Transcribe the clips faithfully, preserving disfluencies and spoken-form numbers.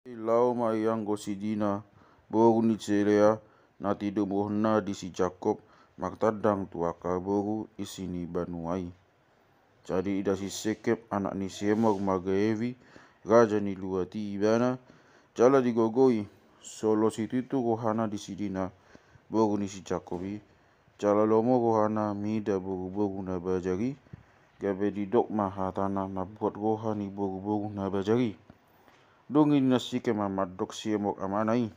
Laho ma i anggo si Dina, boru ni si Lea, na tidomuhonna di si Jakkob, martandang tu angka boru isi ni banua i. Jadi ida si Sikem, anak ni si Hemor, marga Hewi, raja ni luat i ibana, jala digogoi, solo situtu rohana di si Dina, boru ni si Jakkob i, jala lomo rohana mida boruboru na bajar i, gabe didok ma hatana mambuat roha ni boruboru na bajar i. Dung i ninna si Sikem ma mandok si Hemor amana i: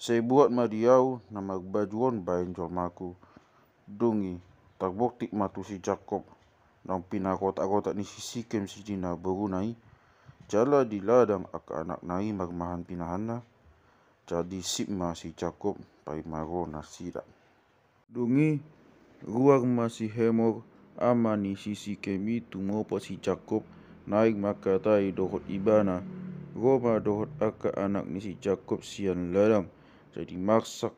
Sai buat ma di ahu na marbaju on baen jolmaku. Dung i tarbuktik ma tu si Jakkob, naung pinagotakgotak ni si Sikem si Dina boruna i, jala diladang angka anakna i marmahanpinahanna. Jadi sip ma si Jakkob paima ro nasida. Dung i ruar ma si Hemor, ama ni si Sikem i, tumopot si Jakkob, naeng mangkatai dohot ibana. Ro ma dohot angka anak ni si Jakkob sian ladang. Jadi marsak,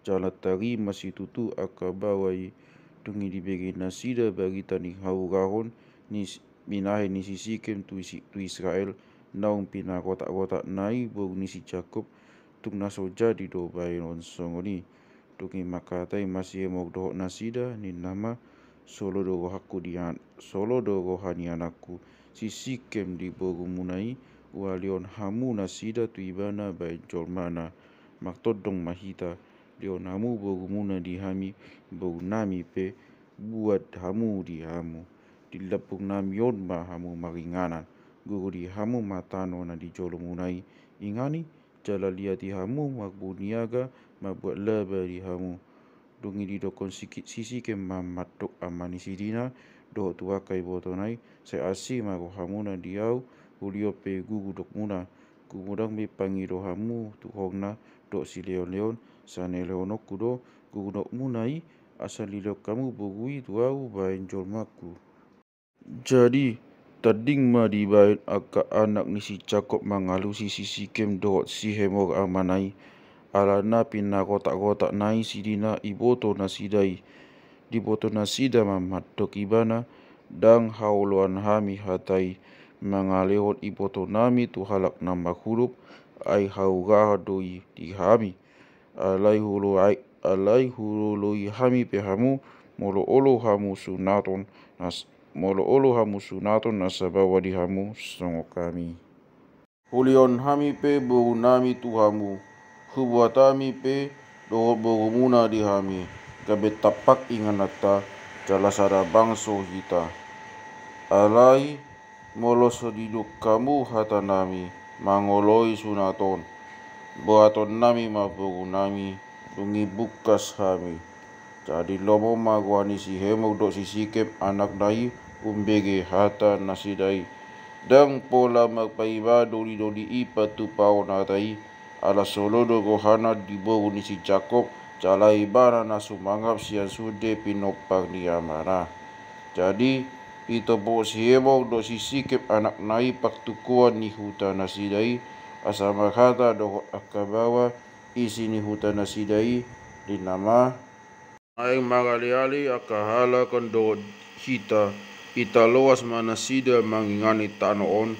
jala tarima situtu angka baoa i. Dung i dibege nasida barita ni haurahon ni s-, binahen ni si Sikem tu isi-, tu Israel, naung pinagotakgotakna i boru ni si Jakkob. Tung na so jadi do baenon songon i. Dung i mangkatai ma si Hemor dohot nasida, ninna ma: Solo do rohangku di an-, solo do roha ni anakku si Sikem di borumuna i, hualehon hamu nasida tu ibana baen jolmana. Martondong ma hita, lehon hamu borumuna di hami, borunami pe buat hamu di hamu. Di lambungnami on ma hamu maringanan. Guru di hamu ma tano na di jolomuna i, ingani, jala liati hamu marboniaga, mambuat laba di hamu. Dung i didokkon si Ki-, si Sikem ma mandok ama ni si Dina dohot tu angka ibotona i: Sai asi ma rohamuna di ahu, hulehon pe guru dokmuna. Gumodang be pangidoanmu tu horna dohot silehonlehon, sai nilehononku do guru dokmuna i, asa nilehon hamu boru i tu ahu baen jolmangku. Jadi tanding ma dibaen angka anak ni si Jakkob mangalusi si Sikem dohot si Hemor amana i, alana pinagotakgotakna i si Dina iboto nasida i. Diboto nasida ma mandok ibana: Ndang haoloan hami hata i, mangalehon ibotonami tu halak na marhunduk, ai haurahan do i di hami. Alai huoloi, alai huoloi hami pe hamu, molo olo hamu sunaton na s-, molo olo hamu sunaton na sabaoa di hamu songon hami. Hulehon hami pe borunami tu hamu, hubuat hami pe dohot borumuna di hami, gabe tampak ingananta, jala sada bangso hita. Alai molo so didok hamu hatanami mangoloi sunat on, boatonnami ma borunami, dung i bungkas hami. Jadi lomo ma roha ni si Hemor dohot si Sikem anakna i umbege hata nasida i. Ndang pola marpaima dolidoli i patupaon hata i, ala solo do rohana di boru ni si Jakkob, jala ibana na sumangap sian sude pinompar ni amana. Jadi ditopot si Hemor dohot si Sikem anakna i partungkoan ni huta nasida i, asa marhata dohot angka baoa isi ni huta nasida i, ninna ma: Naeng mangaleale angka halak on dohot hita, ita loas ma nasida mangingani tano on,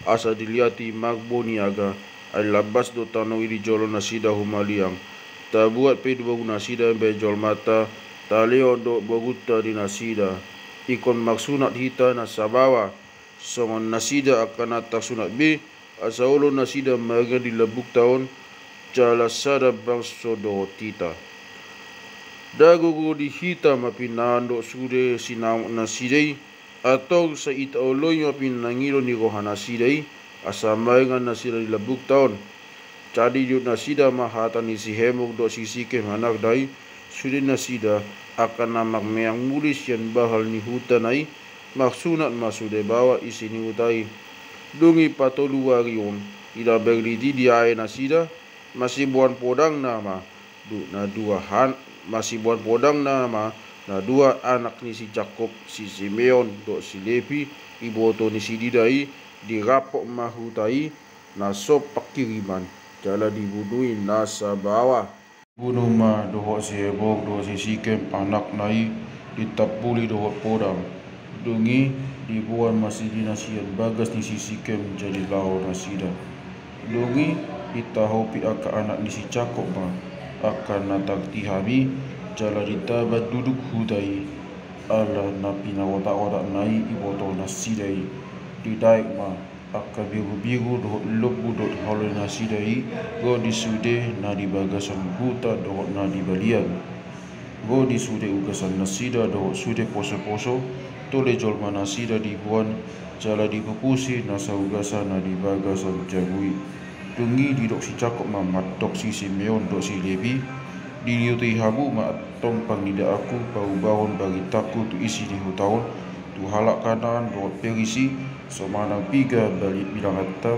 asa diliati marboniaga, ai lambas do tano i di jolo nasida humaliang. Tabuat pe boru nasida baen jolmanta, talehon dohot borunta di nasida. Ingkon marsunat hita na sabaoa songon nasida angka na tarsunat be, asa olo nasida maringan di lambungta on, jala sada bangso dohot hita. Ndang gogo di hita ma pinahan dohot sude sinamot nasida i, antong sai ita oloi ma pinangido ni roha nasida i, asa maringan nasida di lambungta on. Jadi didok nasida ma hata ni si Hemor dohot si Sikem anakna i, sude nasida angka na marmeang muli sian bahal ni huta na i, marsunat ma sude baoa isi ni huta i. Dung i patolu ari on, didambar liti diae nasida, masiboan podang nama, du-, na dua han-, masiboan podang nama, na dua anak ni si Jakkob, si Simeon dohot si Lepi, iboto ni si Dina i, dirampok ma huta i, na so pangkiriman, jala dibunu i na sabaoa. Dibunu ma dohot si Hemor dohot si Sikem anakna i, ditampuli dohot podang. Dung i diboan ma si Dina sian bagas ni si Sikem, jadi laho nasida. Dung i ditahopi angka anak ni si Jakob ma angka na tarti hami, jala ditaba duduk huta i, ala na pinaotak-otak na i iboto nasida i. Didaek ma angka birubiru dohot lombu dohot haloanasida i, ro di sude na di bagasan huta dohot na di balian. Ro di sude ugasannasida dohot sude posoposo, tole jolmanasida diboan, jala dipupusi nasa ugasa na di bagasan jabu i. Dung i didok si Jakob ma mandok si Simeon dohot si Lebi: Dilehon hamu ma antong pangidoanku, paubahon baritangku tu isi ni huta on, tu halak Kanaan dohot Perisi, so manang piga bali-, bilanganta,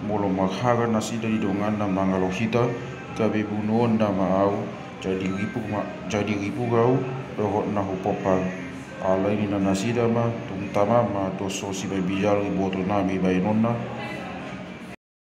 molo marhaga nasida di donganna mangalo hita, gabe bunuonna ma ahu, jadi ripu ma, jadi ripu ahu dohot na hupompar. Alai ninna nasida ma: Tung tama ma tuson sibaen binjal ibotonami baenonna,